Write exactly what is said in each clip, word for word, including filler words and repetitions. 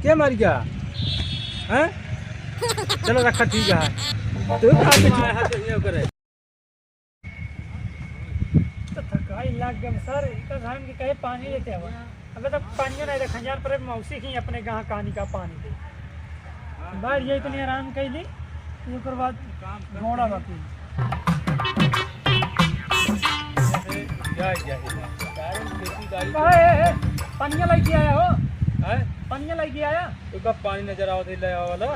के मर गया? हैं? चलो रखा, ठीक है। तू कहाँ से आया है, तो ये करे? तो थकाई लाग गए सर, इतना धान के कहे पानी लेते हवा। अबे तो पानी नहीं रखा यार, पर मौसी की अपने गाँव कहानी का पानी दे। बाहर ये इतनी आराम कर ली, ये ओकर बाद घोड़ा बाकी। ए, ए, ए, पनिया लेके आया हो? हैं? पनिया लेके आया? तो कब पानी नजर आवत है ले आवा वाला?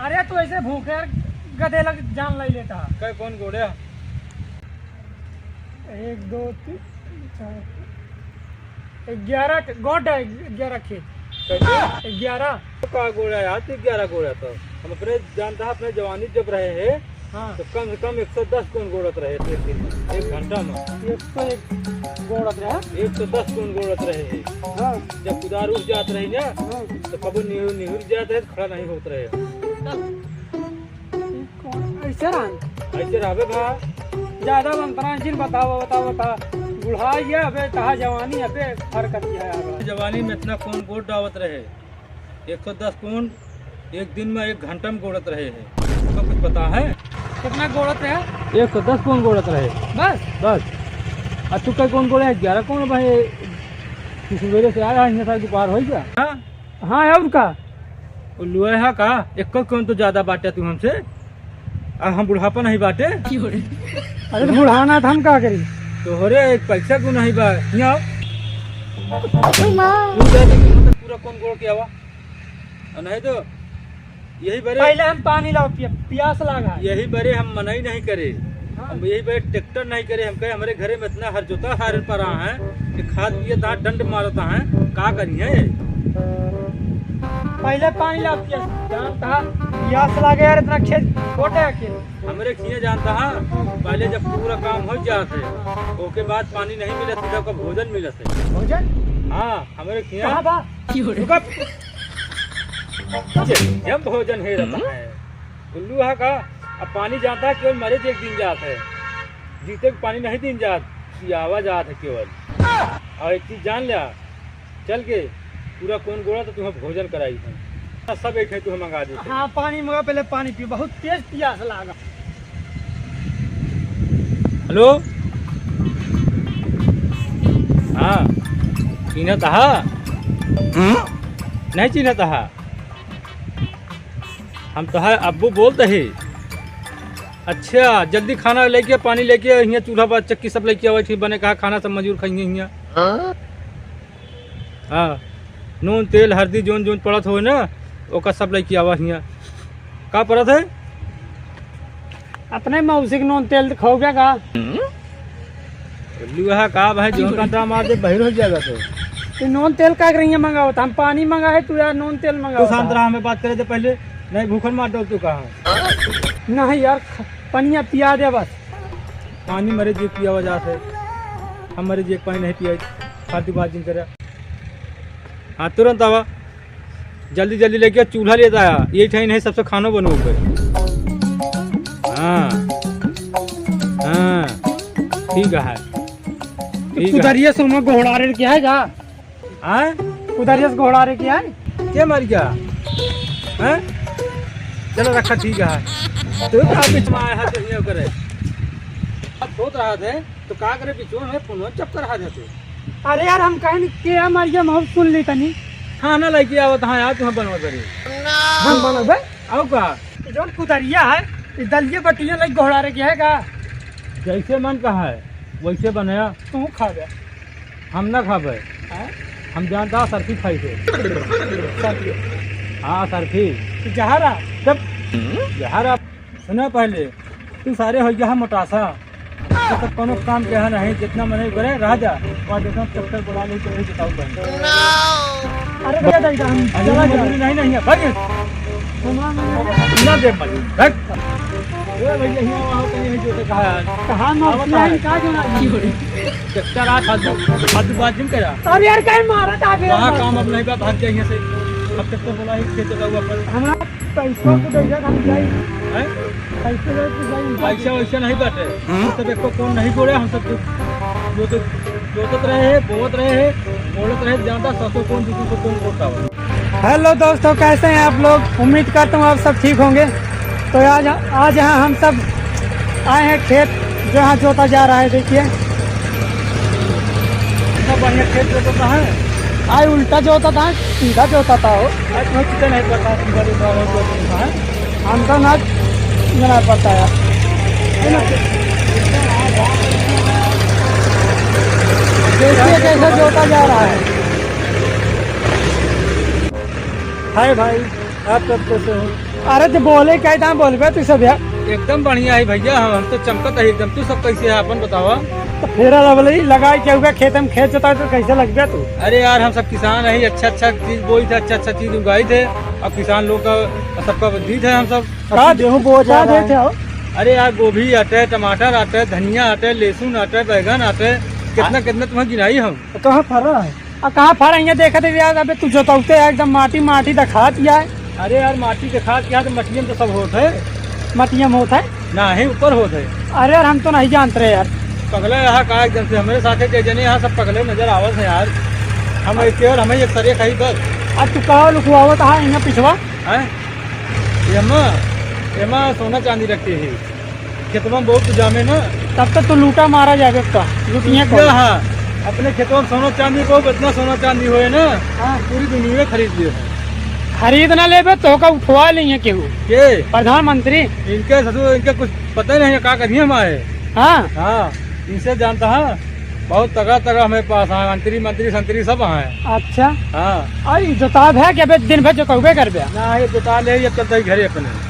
अरे तू ऐसे भूखे यार, गधे लग जान ले लेता। कै कौन गोड़े? एक, दो, तीन, चार, ग्यारह क-, गोड़ है, ग्यारह खेत। कैसे? ग्यारह। तो का गोड़ा यार, तू ग्यारह गोड़ा तो। हम अपने जानता है, अपने जवानी जब रहे हैं, हाँ। तो कम से कम एक सौ दस कौन गोड़त रहे थे एक दिन में, एक घंटा में। एक सौ एक गोड़त रहे? एक सौ दस कौन गोड़त रहे हैं। हाँ। जब कुदार उठ जात रही ना, हाँ। तो कबो निहुर, निहुर जात रहे, खड़ा नहीं होत रहे। तब ई कौन ऐसे रहन? ऐसे रहबे बा। ज्यादा अंतरा जिन बताओ, बताओ, बताओ। बुढ़ा ये अबे, कहा जवानी अबे, फर्क किया है अब। जवानी में इतना कौन गोड़ डावत रहे? एक सौ दस कौन एक दिन में एक घंटा में गोड़त रहे हैं। तुमको कुछ पता है? कितना गोड़त रहे? एक सौ दस कौन गोड़त रहे? बस? बस। आ तू कई कौन गोड़े है? ग्यारह कौन भाई? तू सुबेरे से आया है, इतना दोपहर हो गया? हाँ? हाँ, और का? उल्लुए हा का? एक कौन तो ज्यादा बाटे तू हमसे? आ हम बुढ़ापा नहीं बाटे? अरे तो बुढ़ाना था, हम का करी? तोहरे एक पैसा को नहीं बा। यहाँ आओ। माँ। तू जा दे, मतलब पूरा कौन गोड़ के आवा? और नहीं तो यही बरे पहले हम पानी लाओ, पिया-, पियास लागा है। यही बरे हम मनाई नहीं करे, हाँ। हम यही बरे ट्रैक्टर नहीं करे। हम कहे हमरे घरे में इतना हर जोता हारन पड़ा है कि खाद पिए ता डंड मारता है, का करिए? पहले पानी लाओ, पियास जानता है, पियास लागे यार, इतना खेत छोटे है खेत। हमरे खिए जानता है, पहले जब पूरा काम हो जात है, ओके बाद पानी नहीं मिलत है, तब का भोजन मिलत है। भोजन? हाँ, हमरे खिए। कहाँ बा? रुका। जब भोजन है रहता है। उल्लू हा का? अब पानी जाता है, केवल मरे एक दिन जात है, जीते के पानी नहीं दिन जात, पियावा जात है केवल। और एक चीज जान लिया, चल के पूरा कौन गोड़ा तो तुम्हें भोजन कराई है, सब एक है तुम्हें मंगा देते। हाँ, पानी मंगा, पहले पानी पी, बहुत तेज पियास लागा। हेलो, हाँ, चिन्हत हा? हम्म? नहीं चिन्हत हा? हम तोहार अब्बू बोलत ही। अच्छा, जल्दी खाना लेके, पानी लेके, हियाँ चूल्हा पर चक्की सब लेके आवे, ठीक बने कहा खाना सब मजूर खाइए हियाँ। हाँ? हाँ, नून, तेल, हरदी, जोन जोन पड़त होए ना, ओका सब लेके आवा हियाँ। का पड़त है? अपने मौसी के नून तेल खाओगे का? लुहा का भाई, जो कांटा मार दे, बहिर हो जाएगा तो। तू नून तेल का करेंगे मंगाओ, तो हम पानी मंगा है, तू यार नून तेल मंगाओ। तू शांत रहा, हमें बात करे थे पहले, नहीं भूखन मार दो तू कहाँ? नहीं यार, ख-, पनिया पिया दे बस। पानी मरे जी पियावा जात है, हम मरे जी एक पानी नहीं पिया, फालतू बात जिन करे। हाँ, तुरंत आवा। जल्दी जल्दी लेके चूल्हा लेता आया, यही ठाई नहीं सबसे खानो बनोगे। हाँ, हाँ, ठीक है, ठीक है। उधरिया से हम घोड़ा रे क्या है का? हाँ? उधरिया से घोड़ा रे क्या है? के मर गया? हाँ? चलो रखा, ठीक है। तू का बीच में आया है तो ये करे। अब सोच रहा थे। तो का करे, बिचुआ में फोन चप कर रहा जाते। अरे यार, हम कहेन के हम आइए, हम सुन ली तनी। खाना लेके आवत हाँ यार, तुम्हें बनवा करी। हम बनबे? आओ का? ये जौन कुदरिया है, ये दलिये बटिये लग घोड़ा रे के है का? जैसे मन कहा है, वैसे बनाया। तू खा जा। हम ना खाबे। हाँ? हम जानता सरफी खाई थे। सरफी? हाँ, सरफी। तो जहरा? जब जहरा सुना पहले, तू सारे हो गया है मोटासा। तो तक कोनो काम के है नहीं, जितना मने करे रह जा, और जितना चक्कर बुला ले तो यही बताओ बहन। अरे भैया, दाई, हम अरे चला मजबूरी जाए। नहीं, नहीं है, भाग। सुना मैंने। ना दे मजबूरी, भाग। ए भैया, यहाँ वहाँ कहीं है जो से कहा है। कहाँ ना आवत उतना है। ही कहा जाना है। चक्कर आ, फालतू, फालतू बात जिन करा। अरे यार, कहीं मारा था फिर। वहाँ काम अब नहीं बा, भाग जाइए से। अब चक्कर बुला ही खेत लगा हुआ पर। हमारा पैसों को दे दे, हम जाई। हैं? पैसे दे तो जाई। पैसा वैसा नहीं बाटे। हम सब एक को कौन नहीं गोड़े, हम सब जो, जो तो जोतत रहे हैं, बोवत रहे हैं, बोलत रहे, जानता ससो कौन, दूसरे को कौन बोलता हो। हेलो दोस्तों, कैसे हैं आप लोग? उम्मीद करता हूँ आप सब ठीक होंगे। तो आज, आज यहाँ हम सब आए हैं खेत, जो यहाँ जोता जा रहा है। देखिए, इतना बढ़िया खेत जोता है। आज उल्टा जोता था, सीधा जोता था हो। आज तुम्हें कितना नहीं पता, सीधा जोता हो, जोता है। हमका ना, ना पता है। है ना? देखिए कैसे जोता जा रहा है। हाय भाई, आप सब कैसे हो? अरे तो बोले, कह दाम बोलबे तू सब यार। एकदम बढ़िया है भैया, हम, हम तो चमकत है एकदम। तू सब कैसे है, अपन बतावा? तो फेरा लवली लगाई के हुआ खेत में, खेत जोता तो कैसे लगबे तू? अरे यार, हम सब किसान है, अच्छा अच्छा चीज बोई थे, अच्छा अच्छा चीज उगाई थे, अब किसान लोग का सबका दी थे हम सब। का गेहूं बोआ जा का रहा है। देते हो? अरे यार, गोभी आटे, टमाटर आटे, धनिया आटे, लहसुन आटे, बैगन आटे, कितना, हाँ? कितना तुम्हें गिनाई हम। तो कहाँ फरा है? आ, कहाँ फरा है? यहाँ देखत है यार, अबे तू जोतौते है, एकदम माटी, माटी दिखात है। अरे यार, माटी दिखात है तो मटियम तो सब होत है। मटियम होत है? नहीं, ऊपर होत है। अरे यार, हम तो नहीं जानत रहे यार। पगले रहा का एकदम से, हमारे साथे जे जने यहाँ सब पगले नजर आवत है यार। हम एक और हमें एक सरे कही बस। आ, तू कहाँ लुकवावत है यहाँ पिछवा? हैं? एमा, एमा सोना चांदी रखते हैं। खेतवा में बहुत जामे ना। तब तक तो लूटा मारा जाबे का, लूटिया लूटिया, कौन? हाँ। अपने खेतवा में सोना चांदी, बहुत इतना सोना चांदी होए ना, हाँ। पूरी दुनिया खरीद लिए है। खरीद ना लेबे तो का उठवा लेंगे केहू। के? प्रधानमंत्री। इनके ससुर, इनके कुछ पता ही नहीं है, का करिए हम आए। हाँ। हाँ, इनसे जानता है। बहुत तगड़ा तगड़ा हमारे पास है, मंत्री, मंत्री संतरी सब हैं। अच्छा। हाँ। और ई जोताब है कि अबे दिन भर जोतौबे करबे? ना, ये जोता ले, ये चलता ही घरे अपने।